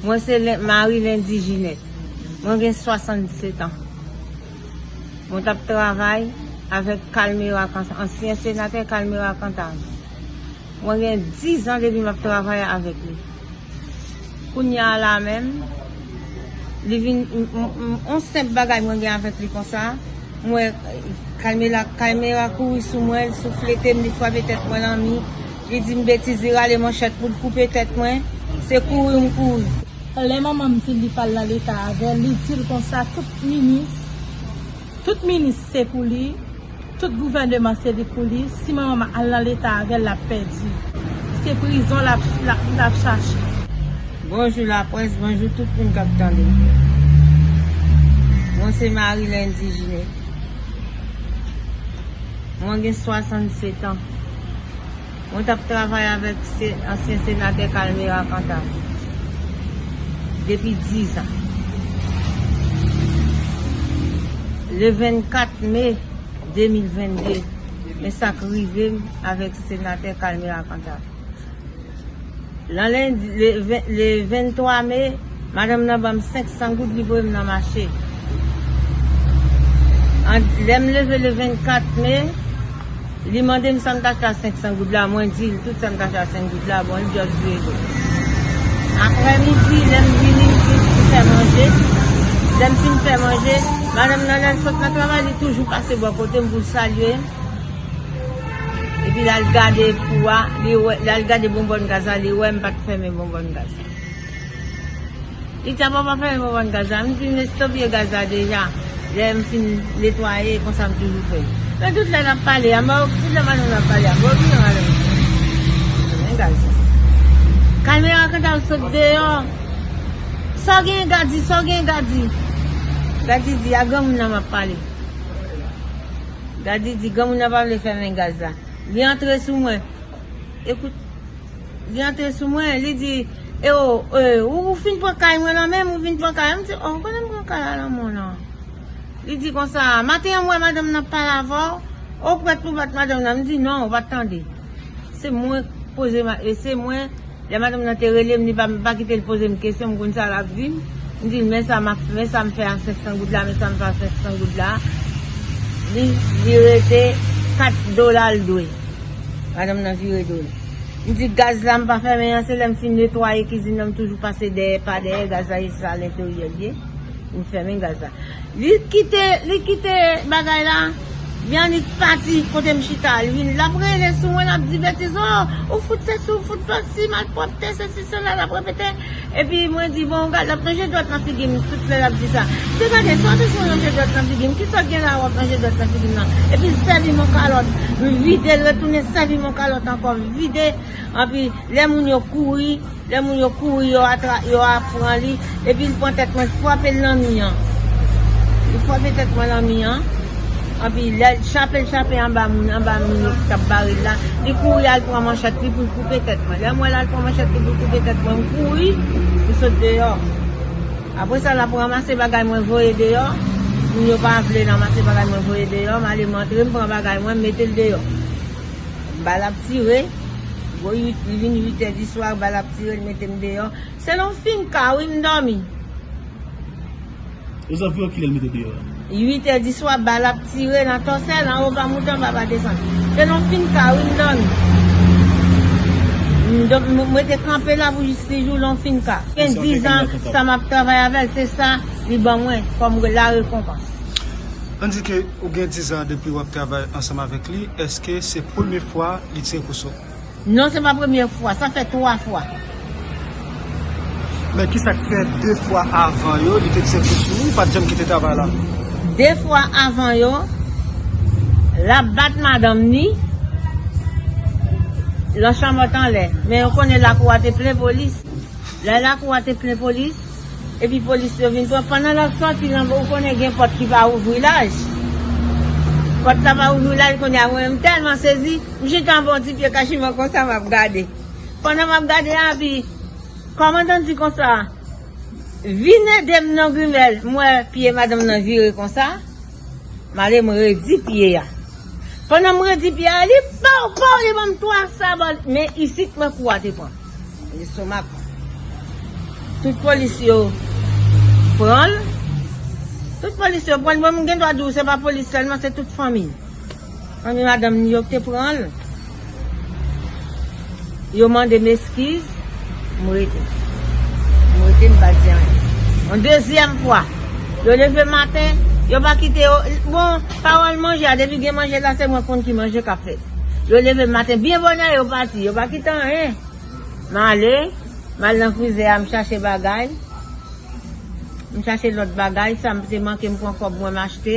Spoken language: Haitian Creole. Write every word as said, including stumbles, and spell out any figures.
Mwen se Len- Marie Lundi Ginette. Mwen gen swasannsèt an. Mwen t ap travay avèk Calmera Cantave, ansyen senatè Calmera Cantave. Mwen gen diz an depi m ap travay avèk li. Kounye a la menm, li vin, m- m- m- yon senp bagay mwen gen avèk li konsa, mwen, Calmera, Calmera kouri sou mwen, li souflete m, li frape tèt mwen nan mi, li di m betiz, li rale manchèt pou l koupe tèt mwen, se kouri m kouri. Lè manman m di li pral nan leta avè l, li di l konsa, tout minis, tout minis se pou li, tout gouvèneman se li pou li, si manman m al nan leta avè l, l ap pèdi. Se prizon l ap, l ap, l ap chache. Bonjou laprès, bonjou tout moun k ap tande. Mwen se Marie Lundi Ginette. Mwen gen swasannsèt an. Mwen t ap travay avèk se- ansyen senatè Calmera Cantave depi diz an. Le vennkat me de mil vennde, men sa k rive m avèk senatè Calmera Cantave. Nan lendi, le ven- le venntwa me, madanm nan ban m senk san goud, li voye m nan mache. An- lè m leve le vennkat me, li mande m sa m t achte a senk san goud la, mwen di l tout sa m t achte a senk goud la, bon, li just vire do. Aprè midi, lè m vini, m fin fè manje. Lè m fin fè manje, madanm nan, lè l sot nan travay, li toujou pase bò kote m pou l salye m. Epi l al gade fou a, li wè, l al gade bonbòn gaz la, li wè m pa t fèmen bonbòn gaz la. Li di, "A, papa fèmen bonbòn gaz la." M di, "M estopye gaz la deja, lè m fin netwaye, konsa m toujou fè." Men tout lè n ap pale a, m wè tout lè madanm nan ap pale a, m wè byen madanm nan fèmen gaz la. Kalmera Cantave sot deyò. "Sa w gen, Gady, sa w gen, Gady?" Gady di, "A granmoun nan m ap pale." Gady di, "Granmoun nan pa vle fèmen gaz la." Li antre sou mwen. Ekout, li antre sou mwen, li di, "E o, e, ou, ou fin pran kay mwen nan men m, ou fin pran kay." M di, "O, ou konnen m pran kay la nan men w nan." Li di konsa, "Maten an, m wè madanm nan pale avè w, ou prèt pou bat madanm nan?" M di, "Non, ou pa t tande." Se mwen poze, ma- e se mwen, lè madanm nan te rele m, li pa, m pa kite l poze m kesyon, m konn sa l ap di m. M di l, "Men sa m ap, men sa m fè a senk san goud la, men sa m fè a senk san goud la." Li, li rete kat dola l dwe. Madanm nan vire do l. M di, "Gaz la, m pa fèmen an, se lè m fin netwaye kizin nan, m toujou pase dèyè, pa dèyè, gaz la, e sa lenteryè l ye. M fèmen gaz la." Li kite, li kite bagay la, li annik pati kote m chita. Li vin, l ap rele sou mwen, l ap di betiz, "O, ou fout sesi, ou fout pasi, malpwòpte, sesi, sela," l ap repete. Epi mwen di, "Bon, gad, l ap ranje dwèt nan figi m tout lè l ap di sa." Te gade, sa w te sou ranje dwèt nan figi m, kisa k gen la w ap ranje dwèt nan figi m nan? Epi l sèvi m yon kalòt, m vide l, retounen sèvi m yon kalòt ankò, m vide. Epi lè moun yo kouri, Lè moun yo kouri, yo atra, yo ap pran li, epi l pran tèt mwen, l frape l nan mi an. Li frape tèt mwen nan mi an. Epi lè l chape, l chape anba moun, anba moun yo ki t ap bare l la, li kouri al pran manchèt li pou l koupe tèt mwen. Lè m wè l al pran manchèt li pou l koupe tèt mwen, m kouri, m sot deyò. Apre sa, l ap ranmase bagay mwen voye deyò. Moun yo pa vle ranmase bagay mwen voye deyò, m ale m antre, m pran bagay mwen, m mete l deyò. M ba l ap tire. Gwo uit, li vin uit è di swa, ba l ap tire, l mete m deyò. Se nan yon finka, wi, m dòmi. Ozaviwon kilè l mete deyò a? Uit è di swa, ba l ap tire nan tòsè, nan anwo pa moute, anba pa desann. Se nan yon finka, wi, m dòmi. M dò- m- m rete kanpe la pou jis li jou, nan yon finka. Gen diz an, sa m ap travay avè l, se sa li ban mwen kòm la rekonpans. Ann di ke ou gen diz an depi w ap travay ansanm avèk li, èske se premye fwa li tire kou sou ou? Non, se pa premye fwa, sa fè twa fwa. Men kisa k fè de fwa avan yo, li te tire kou sou ou, ou pa t janm kite travay la? De fwa avan yo, l ap bat madanm ni, lan chanmòt anlè. Men yo konnen lakou a te plen polis. Lè lakou a te plen polis, epi polis yo vin pran, pandan l ap sòti nan, ou konnen gen pòt ki pa ouvri laj. Pòt la pa ouvri laj, kounye a, mwen menm tèlman sezi, m chita anba yon ti pye kachiman konsa, m ap gade. Pandan m ap gade a, epi kòmandan di konsa, "Vin ede m non, Grimèl." M wè pye madanm nan vire konsa. M ale, m redi pye a. Pandan m redi pye a, li pow, pow, li ban m twa sabò. Men isit, mwen kou a te pran. Lestomak. Tout polis yo pran l. Tout polis yo pran l. Bon, m gen dwa di w, se pa polis sèlman, se tout fanmi. Fanmi madanm ni yo ki te pran l. Yo mande m eskiz. M rete. M rete, m pa di anyen. Yon dezyèm fwa, yo leve maten, yo pa kite yo. Bon, pawòl manje a, depi gen manje la, se mwen konn ki manje k ap fèt. Yo leve maten byen bonè, yo pati, yo pa kite anyen. M ale, m al nan frizè a, m chache bagay. M chache lòt bagay, sa m te manke, m pran kòb mwen, m achte.